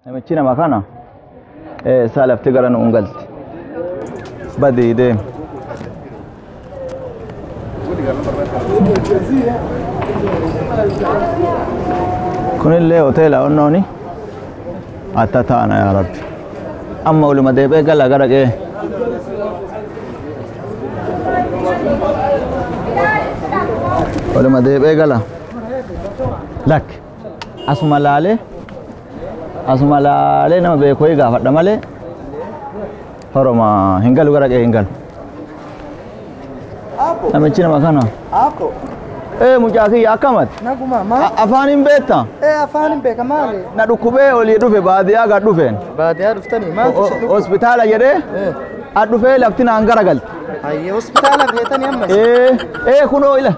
Namichi nama kana isaa lafti gara nuun galti. Badii deemi. Kunillee hoteela onnooni atta taana yaa Rabbi. Amma oluma deebi'ee gala gara qe'ee. Oluma deebi'ee gala. Lakki asuma laalee asuma laalee nama beeku wayii gaafadha malee horoma hin galu gara qe'ee hin galu. Namichi nama kana. Akko. Ee mucaa kiyya akkamati? Naguma maal? Afaan hin beektaa? Ee afaan hin beeka maali? Na dhukkubee olii dhufe baadiyyaa gad dhufeen. Baadiyyaa dhuftanii maaltu si dhukkube? Hospitaala jedhee ad dhufee lafti naan garagalte. Hayyee hospitaala feetanii amma isin? Ee ee kunoo ila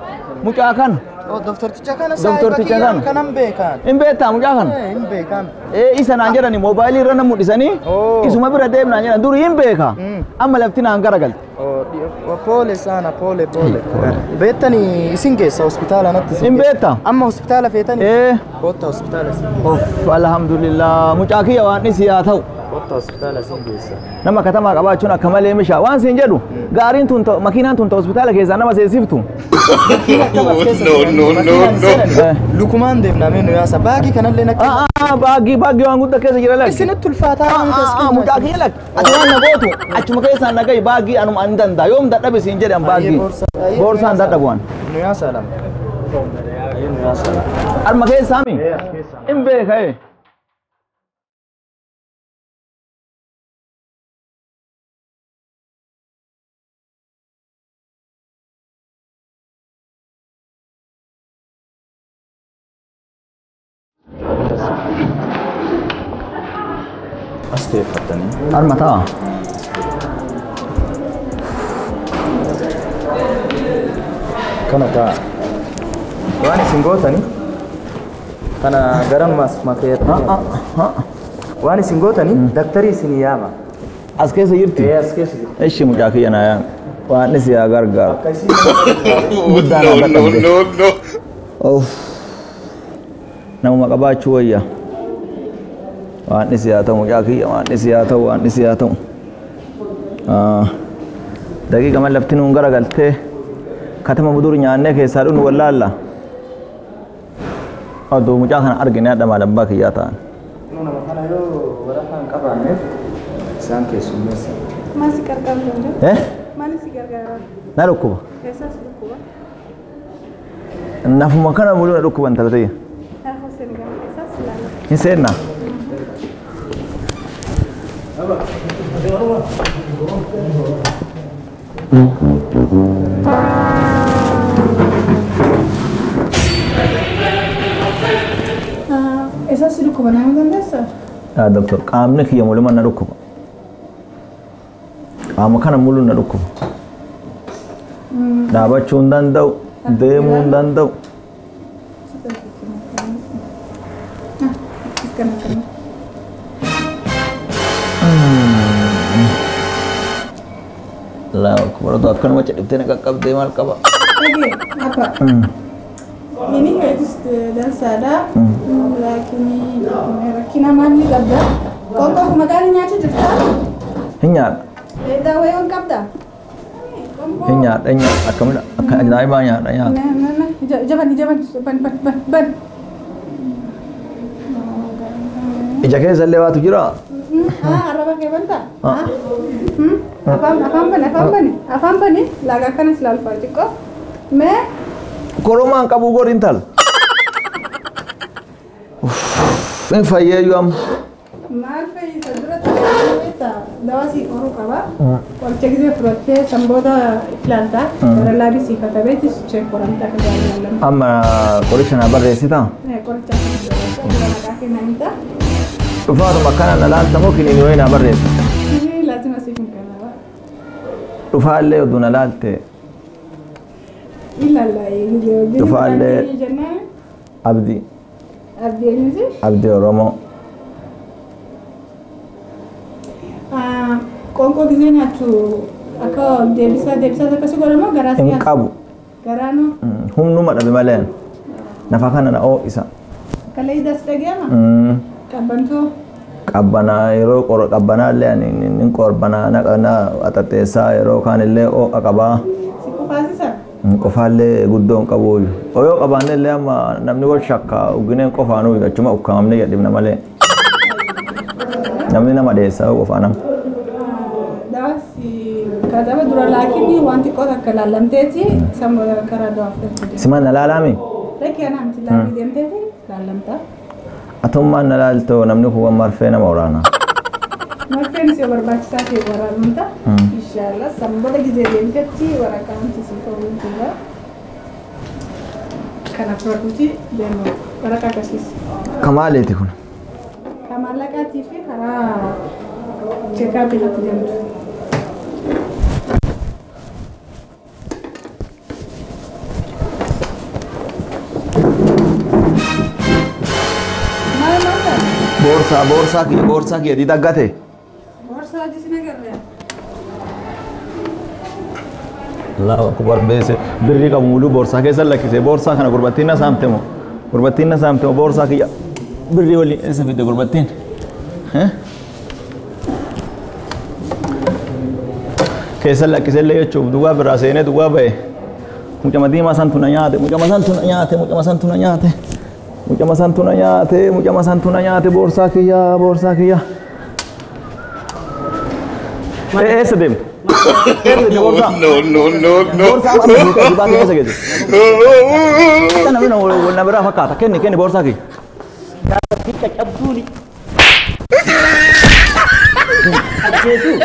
mucaa kana. Oh, doktorticha kana saahiba Doktorticha kiyya kana. kanan beekaan. Hin beektaa mucaa kana? Ee hin beekaan. Ee isa naan jedhani moobaayilii irra na mul'isanii Oh. isuma bira deem naan jedhan durii hin beeka. Amma lafti naan garagalte. Oh, pole sana pole pole. Beektanii isin geessa hospitaala natti isin Hin geessa. beektaa? Amma hospitaala feetanii? Ee Kottaa hospitaala isin. of alhamdulillah mucaa kiyya waan dhisi haa ta'u. Kottaa hospitaala isin geessa. Nama katamaa qabaachuun akka malee mishaa waan siin jedhu gaariin tun makiinaan tun hospitaala keessaa nama seensiftu. No no, no, no. Lukumaan deemna mee nu yaasa baagii kanallee nakka. Baagii baagii waan guddaa keessa jira lakki. Isinitti ulfaataa waan ta'eef. Mucaa kiyya lakki ati waan na gootu achuma keessaan na gahi baagii anuma an danda'a yoom dadhabe siin jedhan baagii. Boorsaan dadhabu waan. Nu yaasa lama. Nu yaasa lama. Arma keessaa mi? Hin beeka ee. As teeffattanii. Arma ta'a. Kana ta'a. Waan isin gootani kana garanumaas makeetti. Waan isin gootani daktarii isin yaama. As keessa jirti? Ee as keessa jirti. Ishi mucaa kiyya naa yaame. Waan dhisi haa gargaaru. Akka isin Guddaa No, naa no, dadhabde. no, no. Of. Namuma qabaachuu wayya. Waan dhisi haa ta'u mucaa kiyya waan dhisi haa ta'u waan dhisi haa ta'u. Daqiiqa man lafti nuun garagaltee katama budur nyaannee keessaa dhunu wallaalla. Oduu mucaa kana argine hadha maal abbaa kiyyaa ta'an. Nama kana yoo waraqaa hin qabaanneef isaan keessummeessa. Maal si gargaaru danda'u? Eh? Maal si gargaara? Na dhukkuba. Eessaas dhukkuba? Nafuma kana muluu na dhukkuba intala tiyya. Harka Senegaal keessaas ilaala. Hin seennaa? Eessaas dhukkuba nama dandeessaa? Yaa doktor qaamni kiyya muluma na dhukkuba. Qaama kana muluu na dhukkuba. Dhaabachuu hin danda'u, deemuu hin danda'u. Akkana akkana. Allahu akbar akkanuma cadhiftee na qaqqabdee maal qaba? Dhagee apa? Inni keetis dansaadha. Laakiin rakkina maalii qabda? Qoonqoo magaalaa nyaachuu jirtaa? Hin nyaadha. Daawwee waan qabdaa? Hin nyaadha hin nyaadha akkamidha akka ajaa'ibaa nyaadha nyaata. Jaban jaban ban ban ban ban. Ija keessa illee waatu jira. Arraba kee bantaa? Afaan afaan bane afaan bane afaan bane laagaa akkanas ilaalfaa xiqqoo. Mee Koromaan qabu gori intal. Hin fayyeeyyuu amma. Maal fayyisa dura ta'ee dawaa sii qoruu qaba. Qoricha gisee fudhattee san booda ilaalta. Gara laabii sii katabeetis cheek qoramtaa akka jaalladhamu. Amma qoricha naa barreessitaa? Qoricha akka maqaa kennanidha. Dhufaatuma akkana na laalta moo kiniini wayii naa barreessa? Laazima siif hin kennama. Dhufaallee oduu na laalte Ilaalla gisee hojii. Dhufaallee Abdii. Abdii eenyuti? Abdii Oromoo. Qoonqoo gisee nyaattu akka deebisaa deebisaa akkasii godhamoo garaa Hin qabu. Garaanoo Humnuma dhabe malee nafa kana na ho'isa. Kalee idaas dhaga'ama? Qabbantoo. Qabbanaa yeroo qabbanaa illee ani nin qorbanaa na axaxeessaa yeroo kaan illee ho'a qabaa. Si qufaasisa? Qofaallee guddoo hin qabu. Oyoo qabaanne illee amma namni wal shakka ugineen qofaanuu achuma ukkaamamne jedhibna malee. Namni nama dheessaa yoo qofaa nama. Dawaasi kataba dura laakiin waan xiqqoo takka laallamteeti san booda karaa dawaa fudhachuu. Simaan na laalaami? Lakkee anaa miti laalii deemteeti laallamta. Atummaan na laaltoo namni kun marfee nama waraana. Marfeen si barbaachisaa ta'e waraanumta. Inshallah san booda gizee deemtetti waraqaa wanti si ta'uu jira. Kana fudhatuuti deemu waraqaa akkasiis. Kamaaleeti kun. Ka maallaqaatii fi karaa cheekaappii irratti deemtu. Maal maal ta'a? Boorsaa boorsaa kiyya boorsaa kiyya didaggate. Boorsaa hojii sin agarree? Allahu akbar beese birrii qabu muluu boorsaa keessa lakkise boorsaa kana gurbattiin na saamte moo gurbattiin na saamte moo boorsaa kiyya birrii waliin eessa fidde gurbattiin? Keessa lakkise illee jechuuf duwwaa biraa seenee duwwaa ba'e. Mucama diimaa santu na nyaate mucama santu na nyaate mucama santu na nyaate mucama santu na nyaate mucama santu na nyaate boorsaa kiyya boorsaa kiyya. Eessa deemtu? No, no, no, no. Boorsaa amma guutuu asii baatee eessa geesse? Kana namni wal na biraa fakkaata. Kenni kenni boorsaa kiyya. Jaartii caccabduuni. Ajjeesuu.